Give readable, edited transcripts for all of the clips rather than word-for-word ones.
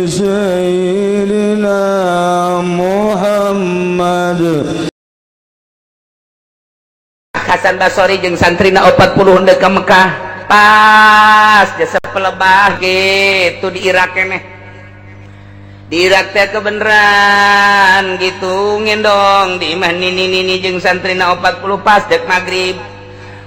سيدنا محمد. Hasan Basori jeung santrina 40 hendak ke Mekah, pas jasa pelebah gitu di Irak keneh, di Irak teh kebeneran gitu ngendong di imah nini nini jeung santrina 40. Pas dek maghrib,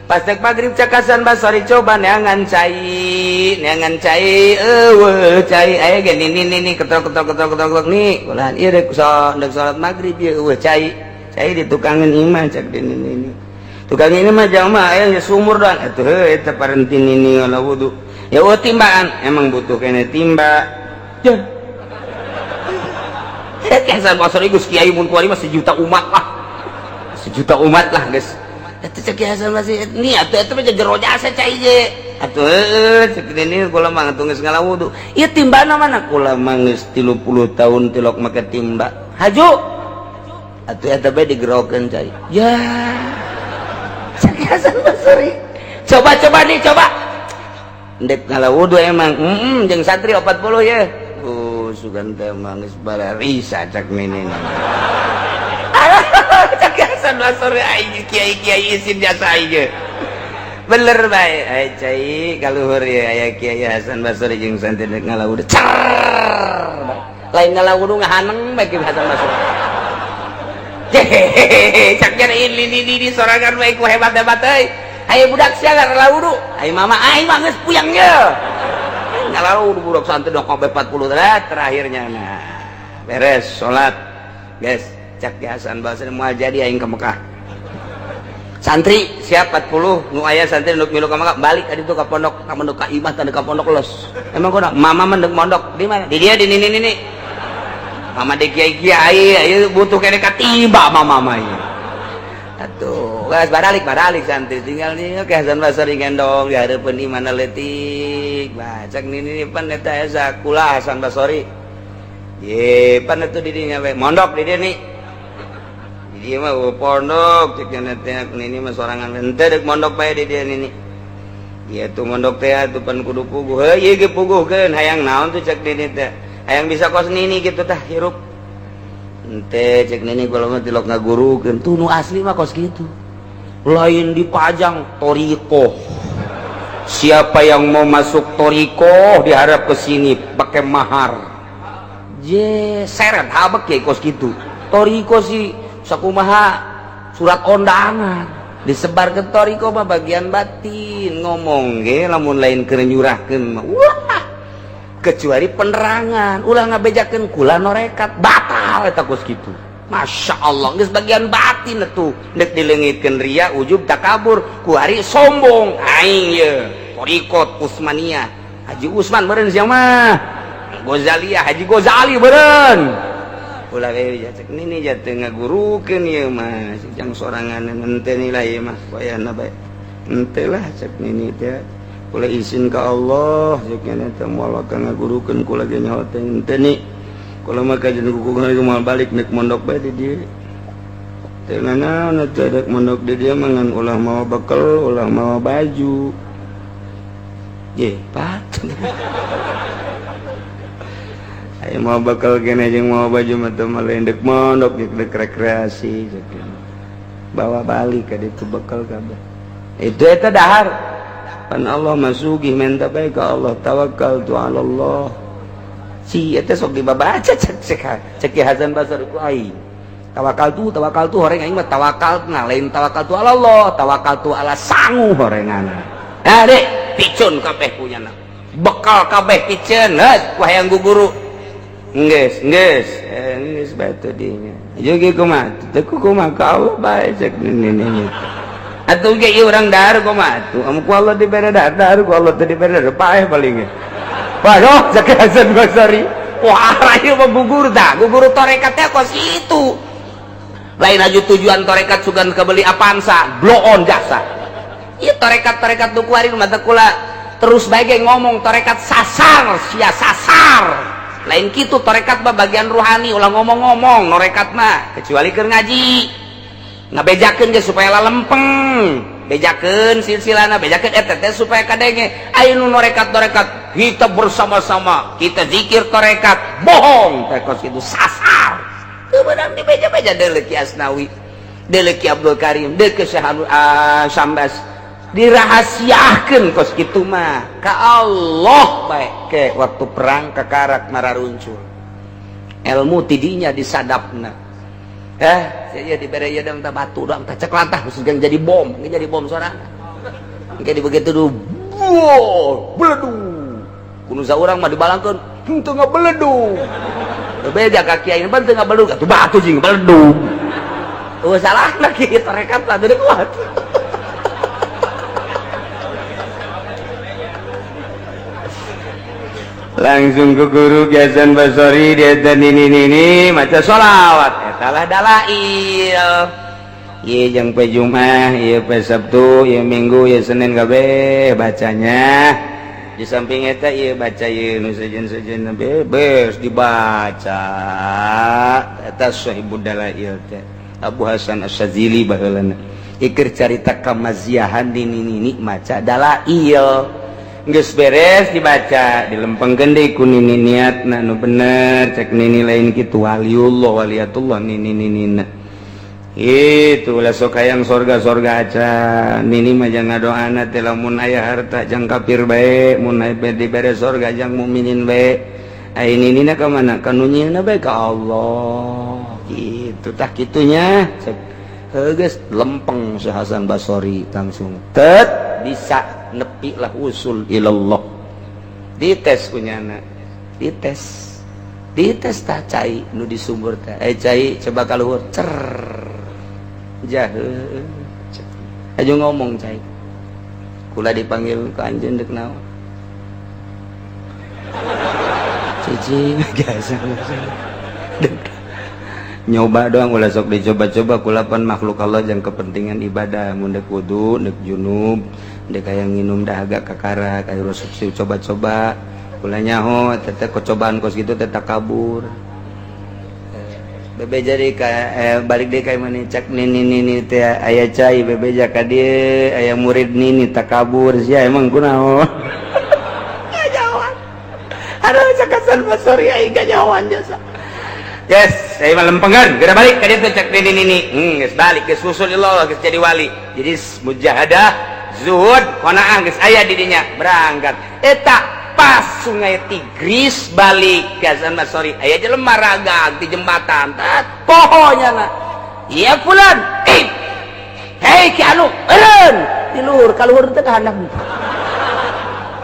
pas dek maghrib, cak Hasan Basori, "Coba neangan cai, neangan cai." Euweuh cai. Aya ge nini nini ketok ketok ketok ketok ketok, "Nih, ulah ieu dek so, dek salat maghrib ieu euweuh cai, cai ditukangan imah." Cak nini nini, "Tukang ini mah jamaah aya sumur doang atuh." Heuh, eta parentin ini ngala wudu ya, euweuh timbaan, emang butuh kene timba ya. Hasan Basri geus kiai, mun kuari mah sejuta umat lah, sejuta umat lah geus eta. Cek Hasan Basri, "Nih atuh, eta mah jero jasa cai ge atuh." "Heueuh," cek ini, "kula mah atuh geus ngala wudu ieu, timbana mana? Kula mah geus 30 tahun tilok make timba." "Haju atuh, eta bae digerokeun cai ya." Cek Hasan Basri, "Coba, coba nih, coba ndek ngala wudu emang jeung santri 40 ya." "Oh, sugan teh mah geus bararisa," cak nini. Cak Hasan Basri, "Aing kiai-kiai isin jasa aing bener bae." Ai cai kaluhur ya, aya Kiai Hasan Basri jeung santri ndek ngala wudu, cer lain ngala wudu, ngahaneng bae Kiai Hasan Basri. Cak ini ini sorangan bae ku hebat-hebat euy. "Ayo budak, sia ngala wudu." "Ayo mama, aing mah geus puyang ye ngala wudu." Budak santri dong kabeh 40 terakhirnya. Nah, beres salat guys, cak Hasan Basri, "Moal jadi aing ke Mekah. Santri siap 40 nu aya santri nu milu ka Mekah, balik ka ditu ka pondok, ka pondok, ka imah teh, ka pondok los. Emang kunaon? Mama mah ndek mondok di mana? Di dia, di nini nini. Mama di kiai kiai ayo butuh kene katiba mama mah ieu atuh." Geus baralik, baralik santri, tinggal nih ke Hasan Basri gendong di hareupeun imana leutik. Bah, cak nini, "Pan eta esa kula Hasan Basri ye, pan atuh di dinya we mondok di dieu nih, di dieu mah pondok." Cek teh nini mah, "Sorangan henteu, dek mondok bae di dieu nini." "Ieu tuh mondok teh atuh pan kudu puguh." "Heuh, ieu ge puguhkeun. Hayang naon tuh?" Cek nini teh. "Hayang bisa kos nini gitu tah hirup." "Ente," cek nini, "kula mah tilok ngagurukeun tuh." Nu asli mah kos gitu, lain dipajang torikoh. "Siapa yang mau masuk torikoh diharap ke sini pakai mahar." Je seret habek ya kos gitu. Toriko sih sakumaha surat undangan disebar ke toriko mah bagian batin ngomong ge, lamun lain keur nyurahkeun mah wah, kecuali penerangan ulah ngabejakeun kula norekat, batal eta kos kitu. Masya Allah, geus bagian batin atuh, ndek dileungitkeun ria, ujub, takabur, kuari sombong, "Aing ye torikot Usmaniyah, Haji Usman beureun sia mah, Gozaliyah, Haji Gozali beureun." Ulah we, cek nini, jatuh ngagurukeun ieu mah jang sorangan. "Henteu nilai ieu mah wayahna bae, henteu lah," cek nini teh. "Kula izin ka Allah," cek nini teh, "moal ka ngagurukeun kula ge nyaho teh. Henteu nih, kula mah kajian kuku moal balik, nek mondok bae di dieu teh. Nanaon atuh dek mondok di dieu mah, ngan ulah mawa bekal, ulah mawa baju." Ye patut. Ayo mau bekal kene jeung mau baju mah teu mah lain dek mondok, dek rekreasi. Cek bawa balik ka ditu bekal kabeh itu eta dahar. Pan Allah masugi, minta bae ka Allah, tawakal tu ala Allah. Si eta sok dibabaca, cek cek cek Ki Hasan Basri ku aing tawakal tu, tawakal tu horeng aing mah tawakal, nah lain tawakal tu ala Allah, tawakal tu ala sangu horengan. Nah dek picun kabeh punya bekal kabeh piceun. Heuh, wah yang guguru geus geus eh geus batu dinya jeung kumaha teu kumaha ka Allah bae. Cek nini, "Atuh ge ieu urang dahar kumaha atuh? Amun ku Allah dibere dahar, dahar, ku Allah teu dibere dahar, paeh paling ge." Waduh, cek Hasan Basri, wah, ieu mah gugur dah, gugur torekat teh kos itu. Lain aja tujuan torekat sugan kebeli Avanza, blow on jasa. Ieu torekat-torekat nu kuari mata kula terus bae ge ngomong torekat sasar, sia sasar. Lain kitu torekat mah, bagian ruhani ulah ngomong-ngomong norekat mah, kecuali keur ngaji. Ngabejakeun ge supaya lalempeng. Bejakeun silsilana, bejakeun eta teh supaya kadenge. Aya nu norekat-norekat, kita bersama-sama, kita zikir torekat, bohong teh kos kitu sasar. Teu meunang dibeja-beja deuleu Ki Asnawi, deuleu Ki Abdul Karim, deuleu Syekh Sambas. Dirahasiakeun kos kitu mah ka Allah bae ke waktu perang kakarak mararuncul. Ilmu tidinya disadapna. Ya dibere ieu dang batu dang tah cek lantah khusus jadi bom, jadi bom sorangan. Engke di begitu du beledug. Kudu saurang mah dibalangkeun henteu ngabeledug. Bebeja ka kiai pan teu ngabeledug atuh batu jeung beledug. Eueuh salahna kieu tarekat lah teu kuat. Langsung ke guru Ki Hasan Basori dia dan ini maca sholawat eta lah dalail. Ieu jeung pe Jumat, ieu pe Sabtu, ieu Minggu, ieu Senin kabeh bacanya. Di samping eta ieu baca ieu nu sejen-sejen beres dibaca. Eta sahibud dalail teh Abu Hasan Asy-Syadzili baheulana. Iker carita kamaziahan di nini maca dalail. Geus beres dibaca dilempengkeun deui ku nini niatna nu bener cek nini lain kitu waliullah waliyatullah nini ninina. Itu ulah sok hayang sorga-sorga acan nini mah jang ngadoana teh lamun aya harta jang kafir bae mun aya dibere sorga jang mukminin bae. Ai ninina ka mana ka nu nyieunna bae ka Allah. Kitu tah kitunya cek heuh geus lempeng si Hasan Basori langsung tet bisa nepi lah usul ilallah. Dites kunyana, dites, dites tah cai nu di sumur teh. Cai coba kaluhur cer jahe. Aja ngomong cai. Kula dipanggil ke anjeun deuk naon? Cicing biasa. Nyoba doang ulah sok dicoba-coba kulapan makhluk Allah jang kepentingan ibadah mun deuk wudu, deuk junub, dek hayang nginum dahaga kakara kayak rusuk coba-coba kula nyaho teteh kecobaan kos gitu teteh kabur bebe jadi ka balik deh kayak mana cak nini nini teh aya cai bebe jaka dia aya murid nini tak kabur sia emang kunaon nyawan aduh cak Hasan Basori aing nyawan jasa. Yes, saya mah lempengan, geura balik ka dieu teh cak nini nini. Geus balik geus usul Allah geus jadi wali. Jadi mujahadah zuhud qanaah geus aya di dinya berangkat. Eta pas sungai Tigris balik ke Hasan Basori aya jelema ragag di jembatan. Tat pohonya na. Iya fulan. Hei ki anu eureun di luhur ka luhur teh ka handap.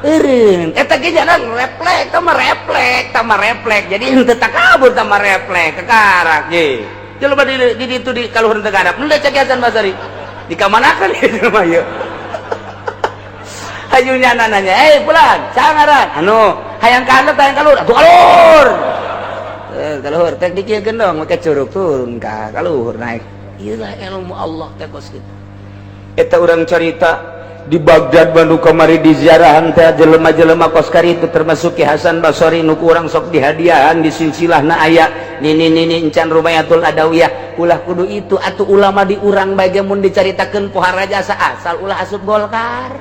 Eureun eta ge jalan reflek tah reflek tah reflek. Jadi henteu takabur tah reflek kakarak ye. Jelema di ditu di ka luhur teh ka handap. Henteu cek Hasan Basori. Dikamanakan ieu jelema ieu? Hayu nyana nanya, pulang, sangaran. Anu, hayang ka handap hayang ka luhur, atuh ka luhur. Ka luhur teh dikieun dong, make curug turun ka luhur naik. Ieu lah ilmu Allah teh kos kitu. Eta urang carita di Baghdad Bandung kamari di ziarahan teh jelema-jelema kos karitu termasuk Ki Hasan Basori nu ku urang sok dihadiahan di silsilahna aya nini nini encan Rumayatul Adawiyah ulah kudu itu atuh ulama di urang bae ge mun dicaritakeun pohara jasa asal ulah asup Golkar.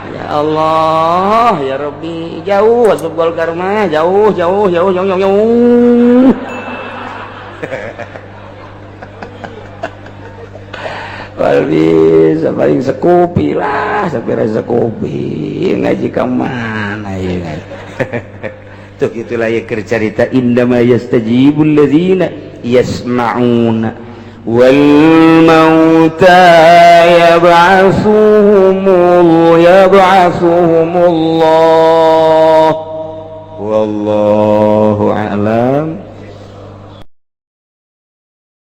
Ya Allah, ya Rabbi, jauh asup Golkar mah, jauh jauh jauh jauh jauh. Jauh. Wal bisa paling sekupi lah, sampai rasa kopi ngaji ka mana ya. Tuh gitulah ya cerita indama yastajibul ladzina yasma'una wal mauta yab'atsuhumullah wallahu a'lam.